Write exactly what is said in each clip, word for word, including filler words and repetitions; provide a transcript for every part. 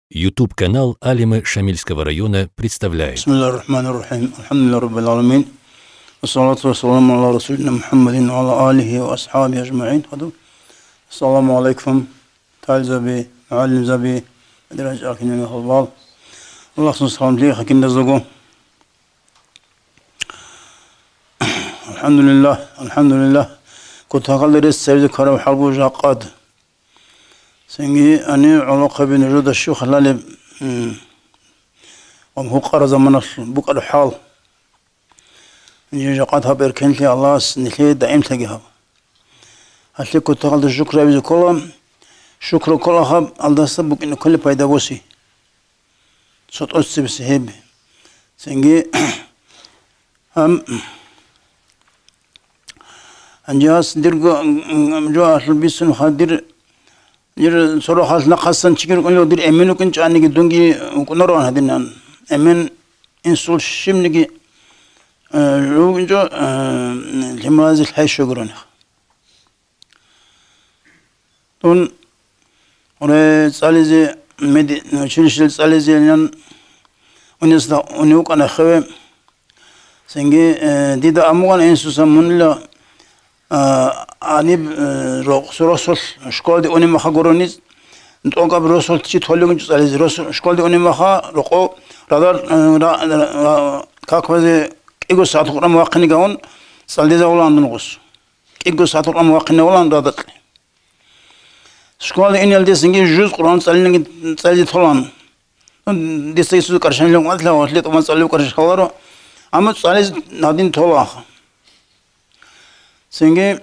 YouTube-канал Алимы Шамильского района представляет. بسم الله الرحمن الرحيم. الحمد لله رب العالمين. والصلاة والسلام على رسولنا محمد وعلى آله وأصحابه أجمعين. السلام عليكم. Талзаби, мугӀалимзаби, дираж ахинани халбал. Аллагьсун салам лихакин дазаго. Алхамдулиллагь, алхамдулиллагь. Кутакалда рес цевзе кварав хӀалбу жакъад. Цинги ани гӀолохъаби нужуда щу халалеб, м, ва гьукъара заманалъ букӀараб хӀал. Жи жакъад гьаб эркенлъи Аллагьас нилъее даимлъаги гьаб. Гьалъе кутакалда шукру гьабизе ккола, шукру ккола гьаб, алдаса букӀине кколеб пайда боси. Цо тӀоцебизе гьеб. Цинги, гьам, гьанже гьас дирго, м, м, жо ахӀлу бицун хадир, дир цо рахъалъ нахъасан чигир унев дир эмен вукӀин чӀаниги дунги вукӀунароан гьадинан. Эмен инсул щибниги, э, жо вукӀинчӀо, э, лъималазе лъай щогуронех. Дун гьуре цӀализе, меди-, училищелъ цӀализейилан унесда уни вукӀана хеве. Цинги, э, дида амугъан инсуса мунила, а, гьаниб, э, рокъ-, росулъ школде уни маха гурони, тӀокӀаб росулъ чи толигун цӀализе. Росу-, школде уни маха рокъо радар, э, ра-, ра-, ра-, как вазе кӀиго сагӀат гъурам вахъинигавун цӀалдизавулан дун гъус. КӀиго сагӀат гъурам вахъинавулан радакье. Школалде инелдесанги жуз Къуръан цӀалинги цӀализе толан. Дица Исус каршанилев ватла ва лъетӀ ва цӀалев каршаларо. Амма цӀализ надин толаха. Цинги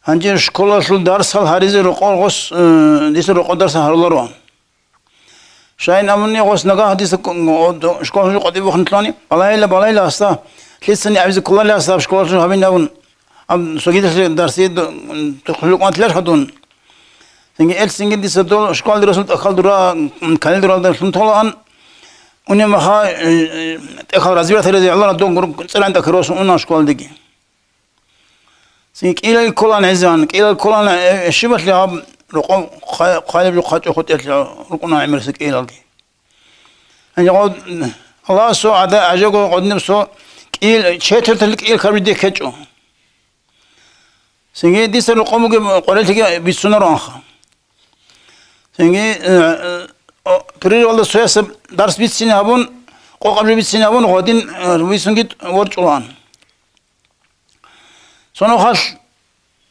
гьанже школалъул дарсал гьаризе рокъор гъос, э, дица рокъор дарсал гьаруларо. Шайин амуни гъос нагагь диса ку-, о, до-, школа жо къватӀибухъун лъугьани, балайила, балайила гьасда, лъицани гӀабизе кколали гьасда школа жо гьабин абун, аб-, согидалъе дарси до-, тухлукъматлъар хадун. Цинги эл цинги диса дол школалде росул тӀахьал дура, м, калил дуралда лъун толаан, уни маха, э, э, тӀехьал разбиратель разе гӀолара дол гур-, цӀеран тӀахьал росун уна школадеги. Цин кӀилал кколан гӀезан, кӀилал кколан, э, э, щибалъи гьаб рокъов хъа-, хъалиб жо хъачӀо хутӀелъ рукӀуна гӀемерса кӀилалги. Гьанже гъо-, Аллагьасо гӀада-, гӀажаго гъодинаб со кӀил, четверталъ кӀил хабиде ккечӀо. Цинги дица рокъов бугеб къварилъиги бицунароанха. Цинги, э, э, о, перерывалда цоясаб дарс бицине гьабун, къокъаб жо бицине гьабун, гъодин, э, бицунги ворчӀулаан. Цо нухалъ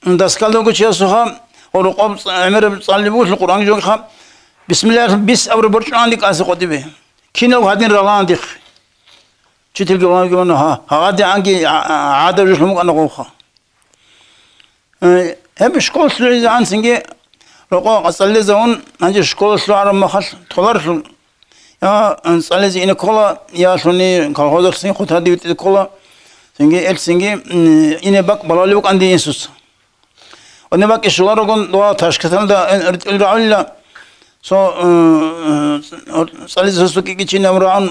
доскалда вугев чиясухъа, гъо рокъоб ц-, гӀемераб цӀалулеб бугелъул Къуръан жогиха, бисмиллагьилъ бис абураб борчӀунанди кӀаси къотӀибе. Кинав гьадин ралаан дихъ. Учительги ван-, ван-, гьа-, гьагъадигӀанги гӀа-, гӀа-, гӀадаб жо лъун букӀана гъовха. Э, гьеб школалъ лъугӀизегӀан цинги рокъо къацӀаллезавун, гьанже школалъ лъугӀараб махалъ толарелъул, я, э, цӀализе ине ккола, я лъуни колхозалъ цин хъутади витӀизе ккола, цинги эл цинги, м, ине бакӀ балалев вукӀан дие инсуца. Ине бакӀ щоларогун дова Ташкенталда, э, ритӀил рагӀулила, цо, э, э, цӀализе сосо кӀикӀичинав рагӀун,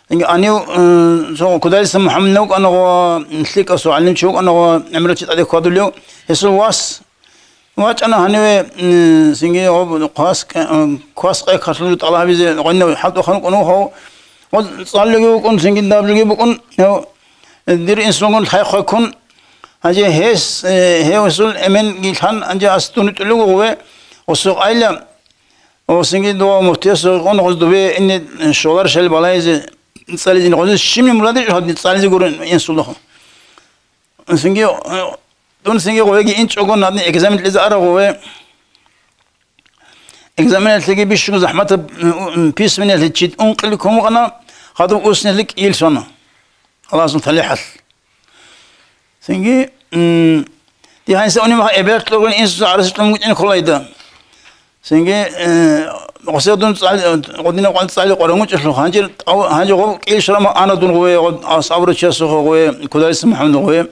Инги анив, э, цо Кудайса МухӀаммад вукӀана гъо, лъикӀав цо гӀалимчи вукӀана гъо, гӀемерал чи тӀаде хьвадулев, гьесул вас вачӀана гьаниве, м, цинги гъоб квас, э, квас къекалъулев тӀалабизе гъойнав хӀалтӀухъан вукӀун вугьав. Гъо цӀалулги вукӀун, цинги дабжуги букӀун, гьев, э, дир инсунгун лъай хъвеккун, гьанже гьес, э, гьев гьесул эменги лъан, гьанже ас дун ритӀулев гъове, гъосухъайилан, О, синги дова муфтияс гъон гъоз дубе инне шолар шел балайзе цӀализин гъозе щибни мурадеш гьадин цӀализе гурун инсулахъ. Синги, э, дун синги гъовеги инчӀого надни экзамен лезе ара гъове. Экзаменалъеги бищун захӀматаб, м, м, письменалъе чид ункъли кумукъана, хадуб уснелъи кӀил сона. Аллагьасул талихӀалъ. Цинги, м, дие гьанже уни мах эбелалъ кьургун инсуца гӀараси кьун букӀин кколайда. Цинги, э, гъосиядун цӀали-, гъодинаб къван цӀали къваран вучӀелъул, гьанже тӀав-, гьанже гъов кӀил шарама ана дун гъове, гъов ас абурав чиясухъа гъове, Кудайса МухӀаммад гъове.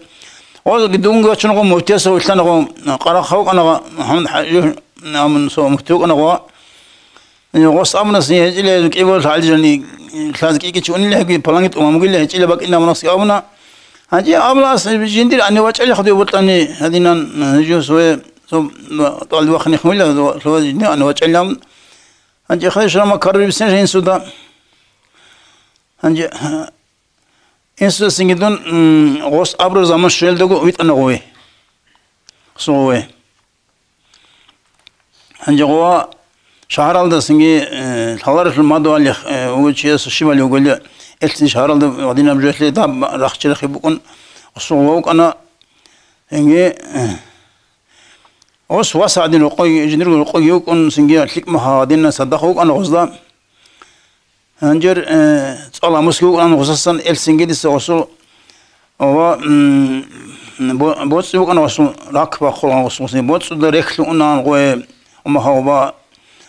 Гъоз дун гачун гъов муфтиясухъа вилълъана гъов, къарахъ вукӀана гъов, МухӀаммад ХӀажи, амун со муфти вукӀана гъов. Гъос абуна, син гьечӀила гьезул кӀибал гьалжани, лъаз кӀикӀичи унила гьеги паланги тӀумамугила гьечӀила бакӀина абуна, син абуна. Гьанже абула, ас жиндир ани вачӀали хадув бутӀани гьадинан, гьежо свое, со, тӀалиб вахъни хмуила, лъугьа жиндир ани вачӀали абун. Гьанже хадишрама каррибсин инсуда. Гьанже, э, инсуда цинги дун, м, гъос абру заман щвелдаго витӀана гъове. Гъосул гъове. Гьанже гъова шагьаралда цинги, э, лъаларелъул мадугьалихъ, э, вугев чияс щибали вуголи, элцин шагьаралда гьадинаб жоялъе даб рахчи-рахи букӀун, гъосул гъов вукӀана. Цинги, э, гъос вас гьадин рокъой, жиндирго рокъойги вукӀун, цинги лъикӀ махал гьадинан цадахъ вукӀана гъозда. Гьанжер, э, цӀал гьамусги вукӀана гъосасан, элцинги дица гъосул ва, м, бо-, боцӀи вукӀана гъосул, рак бахъулгъан гъосул, боцӀуда рехлъун унаан гъое, умахав ва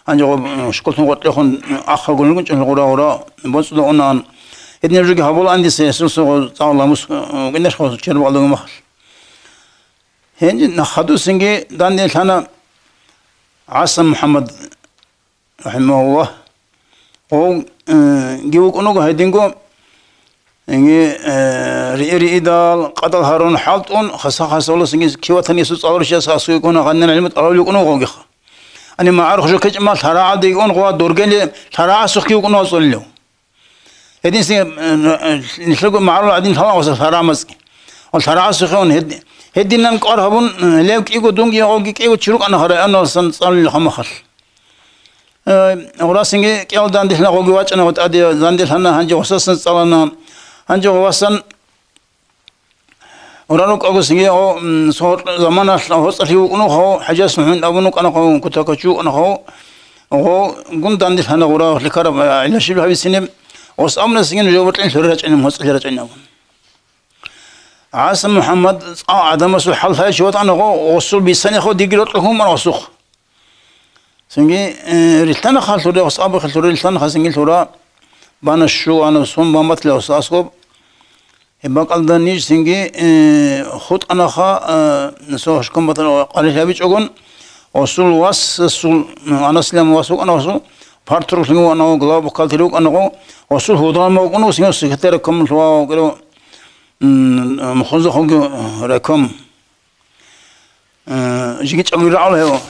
гьанже гъо, м, школтун гъоркьехун ахъалгун ругинчӀел гъура-гъура боцӀуда унаан. Гьединаб жоги гьабулаан дица гьесул цӀал гьамус, э, вукӀинаш гъосул чербалда умахал. Гьениб нахъадусинги данде лъана ГӀасан МухӀаммад рахӀимагьуллагь. Гъов, э, ги вукӀун вуго гьединго, гьенги, э, риъи-риъидал, къадал гьарун хӀалтӀун, хаса-хасаласинги киватани гьесул цӀалурщияс асуе ккуна гъаннан гӀилму тӀалабли вукӀун вуго гъогиха. Ани магӀарухъ жо кечӀ ма лъарагӀалде икӀун гъова доргели, лъарагӀасухъги вукӀун вацӀолелев. Гьединлъи, э, э, нилъерго магӀарул гӀадин лъала гъоса лъарагӀмацӀги. Ва лъарагӀасухъе ун гьед-, гьединан кӀвар гьабун, э, лев кӀиго дунги гъоги кӀиго чи рукӀана гьарай аналсан цӀалулел хамахал. Э, гъурасинги кӀел дандилъна гъоги вачӀана гъо тӀаде, дандилъана гьанже гъосасан цӀалана. Гьанже гъовасан гъура рукӀаго синги гъо, м, согъ заманалъ гъоцӀалъи вукӀун вуго, ХӀажас МухӀаммад абун вукӀана гъо, кутакачу вукӀана гъо. Гъо гун дандилъана гъура ликараб, э, гӀилла щиб гьабисинеб, гъос абуна синги нужер бокьилъ гьуре рачӀинеб, гъоцӀалъи рачӀинабун. ГӀасан МухӀаммад цӀа гӀадамасул хӀал лъайчи ватӀана гъо, гъосул бицанихъо диги рокьулъ гьумар гъосухъ. Цинги, э, рилълъана халлъура, гъос абухъе лъура, рилълъана хасинги лъура, бана щуана, сун бамбатла гъос аскӀоб. Гьеб бакӀалда ниж цинги, э, хутӀанаха, э, нусо хӀушкун батана къалилъабичӀогон, гъосул васасул, Анасилан вас вукӀана гъосул, парторглъун вукӀана, глава бухгалтерия вукӀана гъо, гъосул гьудалма вукӀана, цинги секретарь комлъуа вукӀана, м, мухъузахъулги райком. Э, жиги чӀаго рагӀул гьев.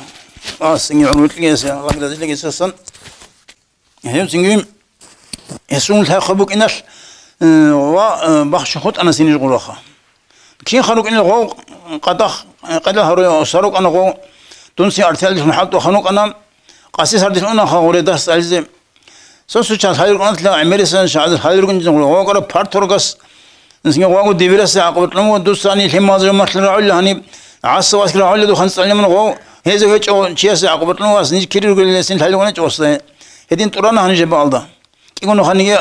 Ас, инги гӀумру кьигиясе, Аллагь разилигесасан. Гьев цинги гьесул лъайхъа букӀиналъ, э, ва, э, бахчун хутӀана синиж гъураха. Кинха рукӀинел гъов къадах, э, къайда гьаруя, оса рукӀана гъов, дунси артиялдалъун хӀалтӀуха рукӀана, къаси сардилъун унаха гъуре дас цӀализе. Сосучан лъалел рукӀунатла гӀемерисанищ гӀадал лъалел рукӀинчӀин гъура гъовкӀара парторгас, нисги гъвагу дибирасе гӀакъуба кьун ва дуцани лъималазул махлъи рагӀула гьаниб, гӀасав аскӀи рагӀула духан цӀалиман гъов, гьеза гьечӀо чиясе гӀакъуба кьун вас ниж кири ругелилесин лъалел рукӀунечӀ васда. Гьедин тӀурана гьаниб жебаалда. КӀигун ханги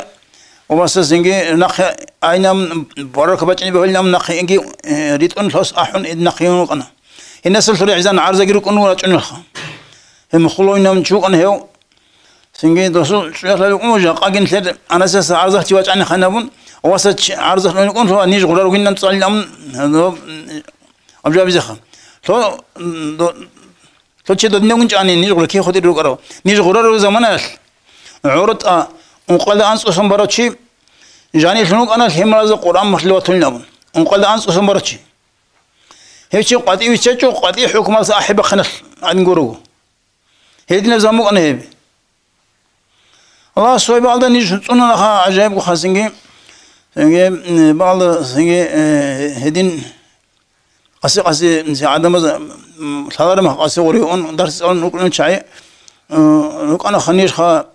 ва васасинги нахъе айнам барака бачӀине бегьулинам нахъе инги, э, ритӀун лъос ахӀун ид нахъе юн рукӀана. Гьенасалъур гӀизан гӀарзаги рукӀун рачӀунелха. Гьеб хулойнам чукӀан гьев. Цинги досул чӀужалъал рукӀун жакъагин лъер Анасица гӀарзахъ чи вачӀани ханабун, васач гӀарзахъ рукӀун лъугьа ниж гъура ругинан цӀалилан абжабизеха. Лъо, до-, лъо чи додинагун чӀани ниж гъура ки хутӀир рукӀарав. Ниж гъура ругел заманаялъ гӀуртӀа ункъалда анцӀусан барав чи жанилъун вукӀана лъималазда Къуръан махлъи ватулин абун. Ункъалда анцӀусан барав чи. Гьев чи къватӀив виччачӀо, къватӀи хӀукмалса ахӀи бахъиналъ гӀадин гурого. Гьединаб заман букӀана гьеб. Аллагьас цо бакӀалда ниж цӀунанаха гӀажаибго хасинги. Цинги, м, бакӀалда цинги, э, гьедин къаси-къаси гӀадамаз, м, лъалареб мах къаси гъури ун дарс цӀалун рукӀунев чагӀи, э, рукӀанаха нижха.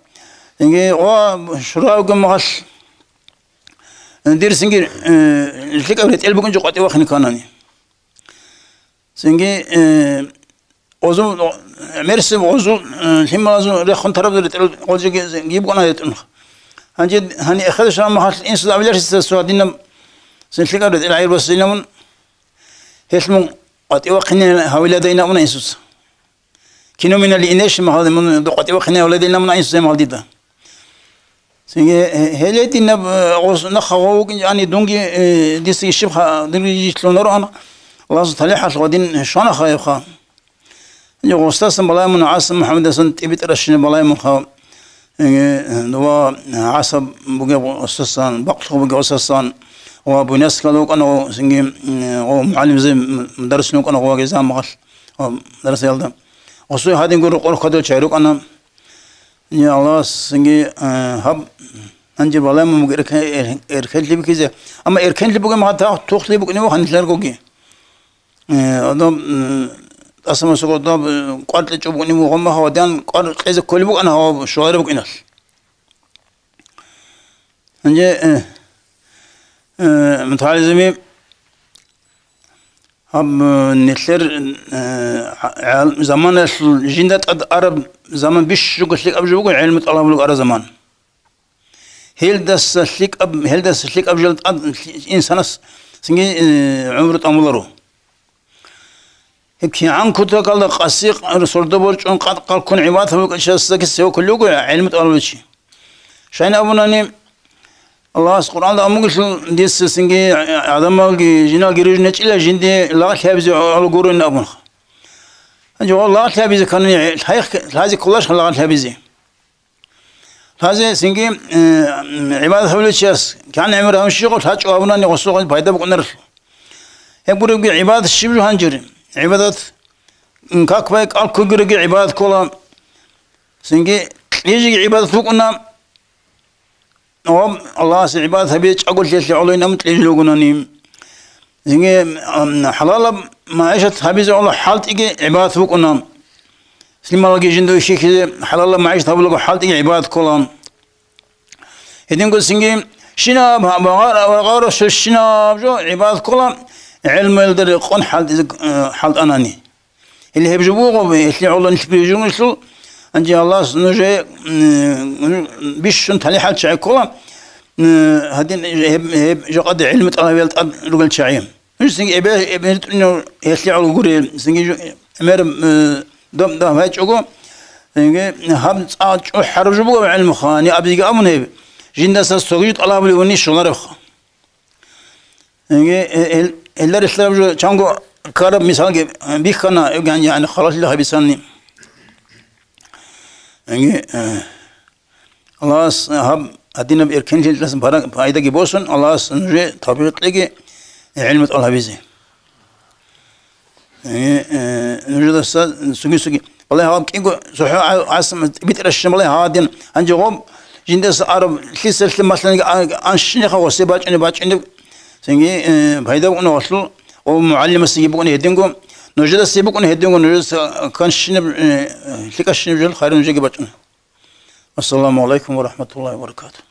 Цинги ва шуравги магъалъ, э, дир цинги, э, лъикӀаб ретӀел букӀинчӀо къватӀив вахине кканани. Цинги, э, гъозул, мерсиб гъозул, э, лъималазул рехун тараб ретӀел гъозиги гибгъуна ретӀун. Гьанже гьани эхедашан махалъ инсуда авиларсица сугьадинаб синлъикӀаб ретӀел гӀайрбасилавун, гьелъ мун къватӀивахъине гьавиладайнавуна инсуца. Кино минали инеш махалде мун къватӀивахъине гьавиладайнавуна инсуца махал дида. Цинги, э, гьеле динаб, э, гъос нахъа гъов вукӀинчӀани дунги, э, дица ишиб ха-, дирги жичлъунароан, Аллагьасул талихӀалъ гъодин щвана хаябха. Гъосдасан балай мун, ГӀасан МухӀаммадасан тӀибитӀаращина балай мун ха. Э, ва ГӀаса бугеб гъосасан, бакълъух бугеб гъосасан, ва Буйнакскалда вукӀана гъо, цинги, э, гъо мугӀалимзе, м-, мударрисун вукӀана гъо вагеза магъал, ва дарасаялда. Гъосул гьадин гуро къоркадал чай рукӀана. Я Аллагьас цинги, э, гьаб, гьанже баламун буго эркен-, эр-, эркенлъи бихьизе. Амма эркенлъи бугеб мехалда тухлъи букӀине вуго гьанилъаргоги. Э, одоб, м, тӀасамасуго одоб, э, кӀвар кьечӀо букӀине вуго гъомма гьавадиян кӀвар кьезе кколеб букӀана гьав щвалареб букӀиналъ. Гьанже, э, э, мутагӀалимзаби, гьаб, э, нилъер, э, гӀал-, заманалъул жинда тӀад араб заман бищунго лъикӀаб жо буго, гӀелму тӀалабулеб араб заман. Гьелдаса лъикӀаб, гьелдаса лъикӀаб жо тӀад инсанас цинги, э, гӀумру тӀамуларо. Гьеб кигӀан кутакалда къаси сордо борчӀун къад-къалккун гӀибадат гьабулев чиясдаги цеве кколев вуго гӀелму тӀалабулев чи. Щайин абунани, Аллагьас Къуръанда амугелъул дица цинги гӀадамалги, жиналги рижун гьечӀила жинде лагълъи гьабизе гӀоло гурони абун. Гьанже гьав лагълъи гьабизе ккани, лъайх-, лъазе кколарищ лагълъи гьабизе? Лъазе цинги, э, гӀибадат гьабулев чияс, кигӀан гӀемер гьабун щиб гъо лъачӀо абунани гъосул пайда букӀунарелъул. Гьеб гуребги гӀибадат щиб жо гьанжере? ГӀибадат, м, как бай кӀал ккогиреги гӀибадат ккола. Цинги кьижиги гӀибадат букӀуна. Ва Аллагьасе гӀибадат гьабизе чӀаголъиялъе гӀолойин абун кьижил ругонани. Цинги, ам, хӀалалаб магӀишат гьабизе гӀоло хӀалтӀиги гӀибадат букӀуна. Лъималги жинда вихьихьизе хӀалалаб магӀишат гьабулаго хӀалтӀиги гӀибадат ккола. Гьединго цинги щинаб гьаб-, багъар-, багъараб щинаб жо гӀибадат ккола, гӀелмуялда рекъон хӀалтӀизе, э, хӀалтӀанани. Гьеле гьеб жо буго, гьелъие гӀоло нилъ бижугелъул, гьанже Аллагьас нужее, м, бищун талихӀал чагӀи ккола, м, гьадин гьеб, гьеб жакъа гӀилму тӀалабиял тӀад ругел чагӀи. Нужецинги эбе-, эбел тӀунев гьелъие гӀоло гури, цинги жо-, гӀемер, м, доб дагьбайчӀого, цинги гьаб цӀа чӀухӀараб жо буго гӀилмуха, гьаниб абиги абун гьеб, жиндаса цоги жо тӀалабулев вуни щоларебха. Гье, гьел-, гьелда релълъараб жо чанго ккараб мисалги бихьана, гьеб гьанже гьаниб халалъила гьабицани. Гье, э, Аллагьас гьаб гьадинаб эркенлъиялъ бара-, пайдаги босун, Аллагьас нужее тавфикъ кьеги гӀилму тӀалабизе. Э, э, нужедаса цоги-цоги. Балай гьаб кӀиго цохӀо гӀа-, гӀасам битӀаращин балай гьадин. Гьанже гъоб жиндаса араб лъисалъе, масалан, а-, анщинеха гъосе бачӀунеб, бачӀунеб. Цинги, э, пайда букӀуна гъолъул, о, мугӀалимасеги букӀуна гьединго. Нужедаса букӀуна гьединго, нужедаса канщинаб, э, лъикӀащинаб жол хайру нужеги бачӀуна. Ассаламу гӀалайкум ва рахӀматуллагьи ва баракатугь.